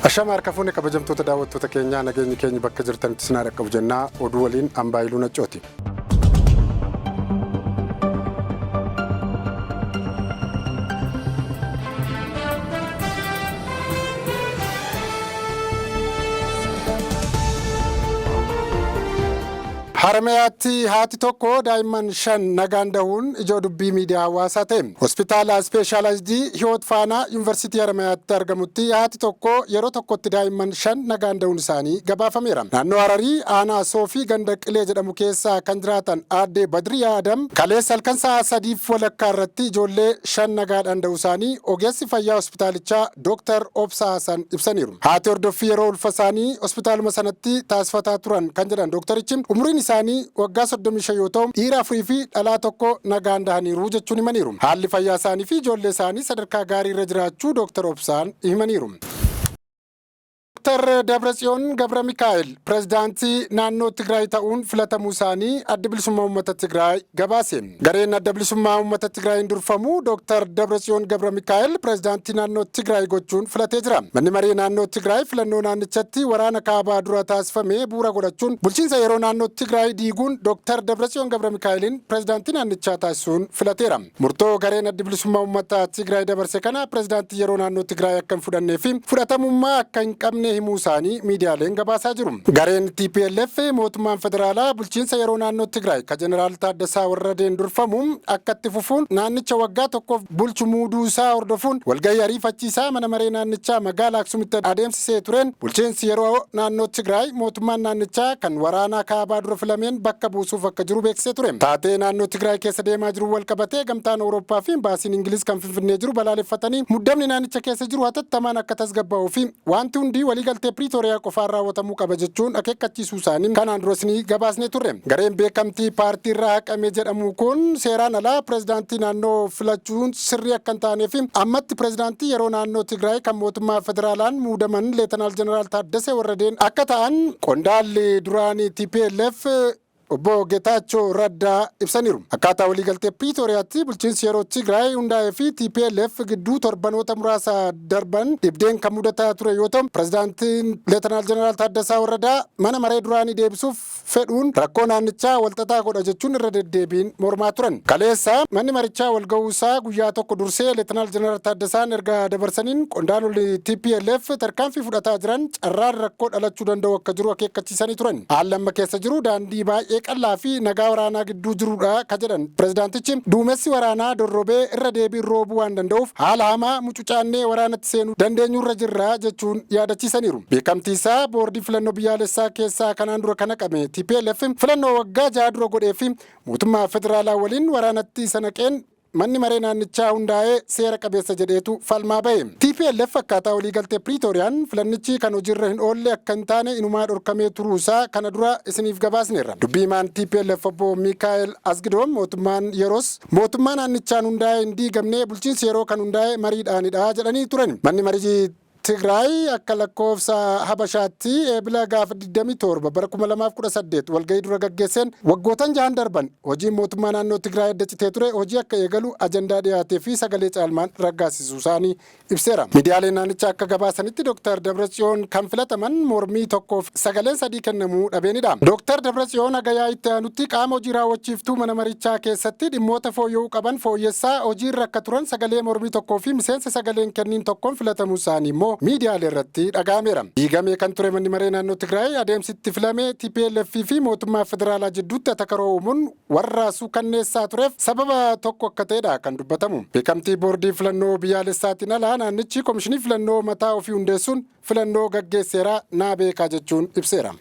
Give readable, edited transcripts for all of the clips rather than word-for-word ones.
Ashama harka fuune kabajamtoota daawwattoota keenyaa, nageenyi keenya bakka jirtanitti isin haa dhaqqabu jennaa. Oduu waliin Ambaayiluu Naccooti. Haramayaatti haati tokko daa'imman shan nagaan dahuun ijoo dubbii miidiyaa hawaasaa ta'e. Hospitaala Ispeeshaalaayizidii Hiwoot Faanaa Yuunivarsiitii Haramayaatti argamutti haati tokko yeroo tokkotti daa'imman shan nagaan dahuun isaanii gabaafameera. Naannoo Hararii aanaa Soofii ganda Qilee jedhamu keessa kan jiraatan aadde Badriyaa Adam kaleessa halkan sa'a 3:30 irratti ijoollee shan nagaadhaan dahuu isaanii ogeessi fayyaa hospitaalichaa Dooktar Obsaa Hasan ibsaniiru. Haati hordoffii yeroo ulfa isaanii hospitaaluma sanatti taasifataa turan kan jedhan dooktarichi, umuriin isaanii waggaa 35 yoo ta'u, dhiira afurii fi dhalaa tokko nagaan dahaniiru jechuun himaniiru. Haalli fayyaa isaanii fi ijoollee isaanii sadarkaa gaarii irra jiraachuu Dooktar Obsaan himaniiru. Dooktar Dabratsiyoon Gabra Mikaa'el pirezidaantii naannoo Tigraay ta'uun filatamuu isaanii Addi Bilisummaa Uummata Tigraay gabaase. Gareen Adda Bilisummaa Uummata Tigraayiin durfamu Dooktar Dabratsiyoon Gabra Mikaa'el pirezidaantii naannoo Tigraay gochuun filatee jira. Manni maree naannoo Tigraay filannoo naannichatti waraana kaabaa dura taasifame bu'uura godhachuun bulchiinsa yeroo naannoo Tigraay diiguun Dooktar Dabratsiyoon Gabra Mikaa'eliin pirezidaantii naannichaa taasisuun filateera. Murtoo gareen Addi Bilisummaa Uummata Tigraay dabarse kana pirezidaantii yeroo naannoo Tigraay akka hin fudhannee fi fudhatamummaa akka hin qabne himuu isaanii miidiyaaleen gabaasaa jiru. Gareen TPLF mootummaan federaalaa bulchiinsa yeroo naannoo Tigraay ka Jeneraal Taaddasaa Warradeen durfamu akka itti fufuun naannicha waggaa tokkoof bulchu muuduu isaa hordofuun walgahii ariifachiisaa mana maree naannichaa magaalaa Aksumitti adeemsisee tureen bulchiinsi yeroo naannoo Tigraay mootummaan naannichaa kan waraanaa kaabaa dura filameen bakka buusuuf akka jiru beeksisee ture. Taatee naannoo Tigraay keessa deemaa jiru wal qabatee gamtaan Awurooppaa fi Imbaasiin Ingiliz kan Finfinnee jiru balaaleffatanii muddamni naannicha keessa jiru hatattamaan akka tasgabbaa'uu fi wanti hundi waliigaltee Piriitooriyaa qofaan raawwatamuu qaba jechuun akeekkachiisuu isaanii kanaan duras ni gabaasnee turre. Gareen beekamtii paartii irraa haqame jedhamu kun seeraan alaa pirezidaantii naannoo filachuun sirrii akka hin taanee fi ammatti pirezidaantii yeroo naannoo Tigraay kan mootummaa federaalaan muudaman Leetanaal Jeneraal Taaddasee Warradeen akka ta'an qondaalli duraanii TPLF Obbo Getaachoo Raddaa ibsaniiru. Akkaataa waliigaltee Piriitooriyaatti bulchiinsi yeroo Tigraay hundaa'ee fi TPLF gidduu torbanoota muraasa darban dhibdeen kan mudataa ture yoo ta'u, pirezidaantiin Leetanaal Jeneraal Taaddasaa Warradaa mana maree duraanii deebisuuf fedhuun rakkoo naannichaa walxaxaa godha jechuun irra deddeebiin mormaa turan. Kaleessa manni marichaa walga'uu isaa guyyaa tokko dursee Leetanaal Jeneraal Taaddasaan erga dabarsaniin qondaalonni TPLF tarkaanfii fudhataa jiran carraan rakkoo dhalachuu danda'u akka jiru akeekkachiisanii turan. Haalli amma keessa jiru daandii baay'ee qal'aa fi nagaa waraanaa gidduu jirudha ka jedhan pirezidaantichi, duumessi waraanaa dorrobee irra deebiin roobuu waan danda'uuf haala hamaa mucucaannee waraanatti seenuu dandeenyurra jirra jechuun yaadachiisaniiru. Beekamtii isaa boordii filannoo biyyaalessaa keessaa kanaan dura kan haqame TPLF filannoo waggaa 6 dura godhee fi mootummaa federaalaa waliin waraanatti isa naqeen manni maree naannichaa hundaa'ee seera qabeessa jedheetu falmaa bahe. TPLF akkaataa waliigaltee Piriitooriyaan filannichi kan hojiirra hin oolle akka hin taane inumaa dhorkamee turuu isaa kana dura isiniif gabaasneerra. Dubbii himaan TPLF obbo Mikaa'el Asgidoom mootummaan yeroos mootummaa naannichaan hundaa'ee hin diigamne, bulchiinsi yeroo kan hundaa'e mariidhaanidha jedhanii turan. Manni marii Tigraay akka lakkoofsa Habashaatti Eebila gaafa 27 bara 2018 walgahii dura gaggeesseen waggootan jahan darban hojiin mootummaa naannoo Tigraay adda citee ture hojii akka eegalu ajandaa dhiyaatee fi sagalee caalmaan raggaasisuu isaanii ibseera. Miidiyaaleen naannichaa akka gabaasanitti Dr. Dabratsiyoon kan filataman mormii tokkoof sagaleen sadii kennamuu dhabeenidha. Dr. Dabratsiyoon haga yaa'itti aanutti qaama hojii raawwachiiftuu mana marichaa keessatti dhimmoota fooyya'uu qaban fooyyessaa hojiirra akka turan sagalee mormii tokkoo fi miseensa sagaleen kenniin tokkoon filatamuu isaanii immoo miidiyaalee irratti dhaga'ameera. Diigamee kan ture manni maree naannoo Tigraay adeemsi itti filame TPLF fi mootummaa federaalaa jidduutti atakaroo uumuun warra suukanneessaa tureef sababa tokko akka ta'edha kan dubbatamu. Beekamtii boordii filannoo biyyaalessaatiin alaa naannichi komishinii filannoo mataa ofii hundeessuun filannoo gaggeesseera naa beekaa jechuun ibseera.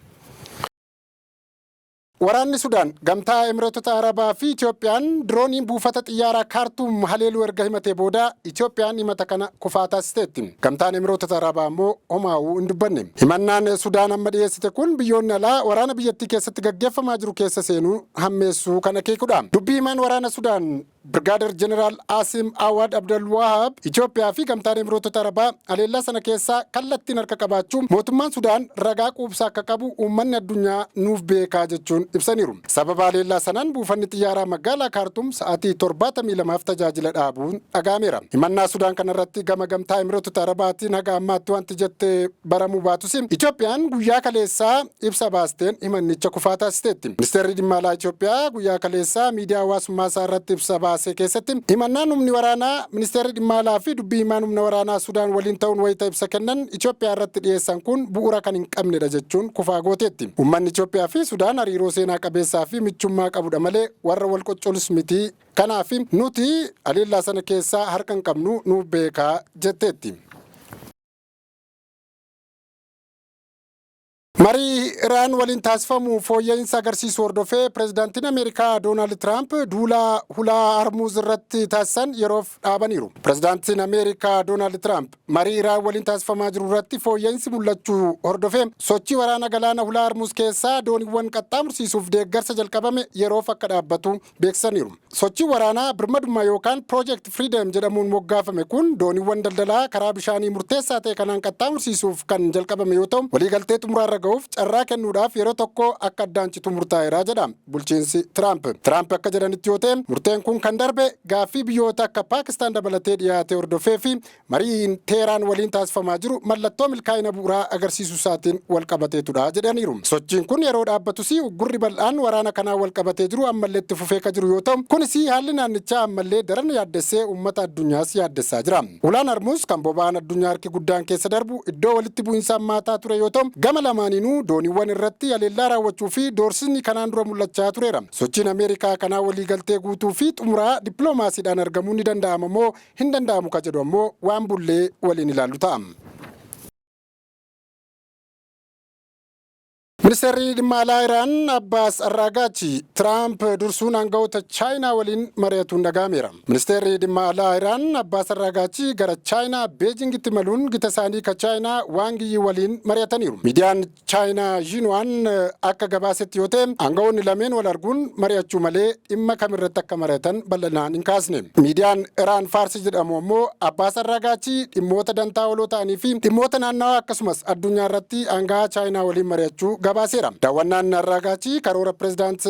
Waraanni Sudaan gamtaa Emireetota Arabaa fi Itoophiyaan dirooniin buufata xiyyaaraa Kaartuum haleeluu erga himatee booda Itoophiyaan himata kana kufaa taasisteetti. Gamtaan Emireetota Arabaa immoo homaa'uu hin dubbanne. Himannaan Sudaan amma dhiyeessite kun biyyoonni alaa waraana biyyattii keessatti gaggeeffamaa jiru keessa seenuu hammeessuu kan akeekudha. Dubbii himaan waraana Sudaan Birgaader Jeneraal Asim Awad Abdulwahab Itoophiyaa fi Gamtaan Emireetota Arabaa haleellaa sana keessaa kallattiin harka qabaachuu mootummaan Sudaan ragaa quubsaa akka qabu uummanni addunyaa nuuf beekaa jechuun ibsaniiru. Sababa haleellaa sanaan buufanni xiyyaaraa magaalaa Kaartum sa'aatii 72f tajaajila dhaabuun dhaga'ameera. Himannaa Sudaan kanarratti gama Gamtaa Emireetota Arabaatiin haga ammaatti wanti jette baramuu baatus, Itoophiyaan guyyaa kaleessaa ibsa baasteen himannicha kufaa taasisteetti. Ministeerri dhimma alaa Itoophiyaa guyyaa kaleessaa miidiyaa hawaasummaa isaa irratti ibsa baasee keessatti, himannaan humni waraanaa ministeerri dhimma alaa fi dubbii himaan humna waraanaa Sudaan waliin ta'uun wayita ibsa kennan Itoophiyaa irratti dhiyeessan kun bu'uura kan hin qabnedha jechuun kufaa gooteetti. Uummanni Itoophiyaa fi Sudaan hariiroo seenaa qabeessaa fi michummaa qabudha malee warra wal qoccolus miti. Kanaaf nuti haleellaa sana keessaa harka hin qabnu, nuuf beekaa jetteetti. Marii Iraan waliin taasifamu fooyya'insa agarsiisu hordofee, pireezidaantiin Ameerikaa Doonaald Tiraamp duula hulaa Hormuuz irratti taasisan yeroof dhaabaniiru. Pireezidaantiin Ameerikaa Doonaald Tiraamp marii Iraan waliin taasifamaa jiru irratti fooyya'insi mul'achuu hordofee, sochii waraana galaana hulaa Hormuuz keessaa dooniiwwan qaxxaamursiisuuf deeggarsa jalqabame yeroof akka dhaabbatu beeksisaniiru. Sochiin waraanaa birmadummaa yookaan Project Freedom jedhamuun moggaafame kun dooniiwwan daldalaa karaa bishaanii murteessaa ta'e kanaan qaxxaamursiisuuf kan jalqabame yoo ta'u, waliigaltee xumuraarra ga'uuf carraa kennuudhaaf yeroo tokko akka addaan citu murtaa'eera jedha bulchiinsi Tiraamp. Tiraamp akka jedhanitti yoo ta'e, murteen kun kan darbe gaaffii biyyoota akka Paakistaan dabalatee dhiyaate hordofee fi mariin Teeraan waliin taasifamaa jiru mallattoo milkaa'ina bu'uuraa agarsiisuu isaatiin wal qabateetudha jedhaniiru. Sochiin kun yeroo dhaabbatus, uggurri bal'aan waraana kanaan wal qabatee jiru ammallee itti fufee kan jiru yoo ta'u, kunis haalli naannichaa ammallee daran yaaddessee uummata addunyaas yaaddessaa jira. Ulaan Hormuuz kan boba'aan addunyaa harki guddaan keessa darbu iddoo walitti bu'iinsa hammaataa ture yoo ta'u, gama lamaaniinuu dooniiwwan irratti haleellaa raawwachuu fi doorsisni kanaan dura mul'achaa tureera. Sochiin Ameerikaa kanaa waliigaltee guutuu fi xumuraa dippiloomaasiidhaan argamuu ni danda'ama moo hin danda'amu ka jedhu ammoo waan bullee waliin ilaallu ta'a. Ministeerri dhimma alaa Iraan Abbaas Arraagaachi Tiraamp dursuun aangawoota Chaayinaa waliin mari'atuun dhaga'ameera. Ministeerri dhimma alaa Iraan Abbaas Arraagaachi gara Chaayinaa Beejingitti imaluun gita isaanii ka Chaayinaa Waang Yi waliin mari'ataniiru. Miidiyaan Chaayinaa Xinhuaan akka gabaasetti yoo ta'e, aangawoonni lameen wal arguun mari'achuu malee dhimma kamirratti akka mari'atan bal'inaan hin kaasne. Miidiyaan Iraan Faarsi jedhamu ammoo Abbaas Arraagaachi dhimmoota dantaa oloo ta'anii fi dhimmoota naannawaa akkasumas addunyaa irratti aanga'aa Chaayinaa waliin mari'achuu gabaaseera. Daawwannaan Arraagaachi karoora pireezidaant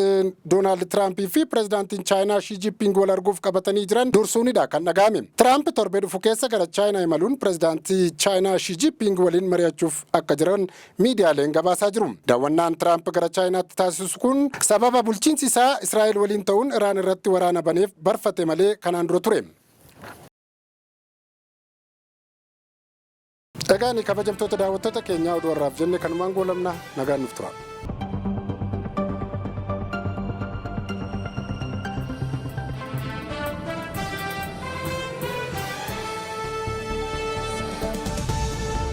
Doonaald Tiraampii fi pireezidaantiin Chaayinaa Shii Jipping wal arguuf qabatanii jiran dursuunidha kan dhaga'ame. Tiraamp torbee dhufu keessa gara Chaayinaa imaluun pireezidaantii Chaayinaa Shii Jipping waliin mari'achuuf akka jiran miidiyaaleen gabaasaa jiru. Daawwannaan Tiraamp gara Chaayinaatti taasisu kun sababa bulchiinsi isaa Israa'el waliin ta'uun Iraan irratti waraana baneef barfate malee kanaan dura ture. Egaa ni kabajamtoota daawwattoota keenyaa, oduu har'aaf jenne kanumaan goolabna. Nagaan nuuf tura.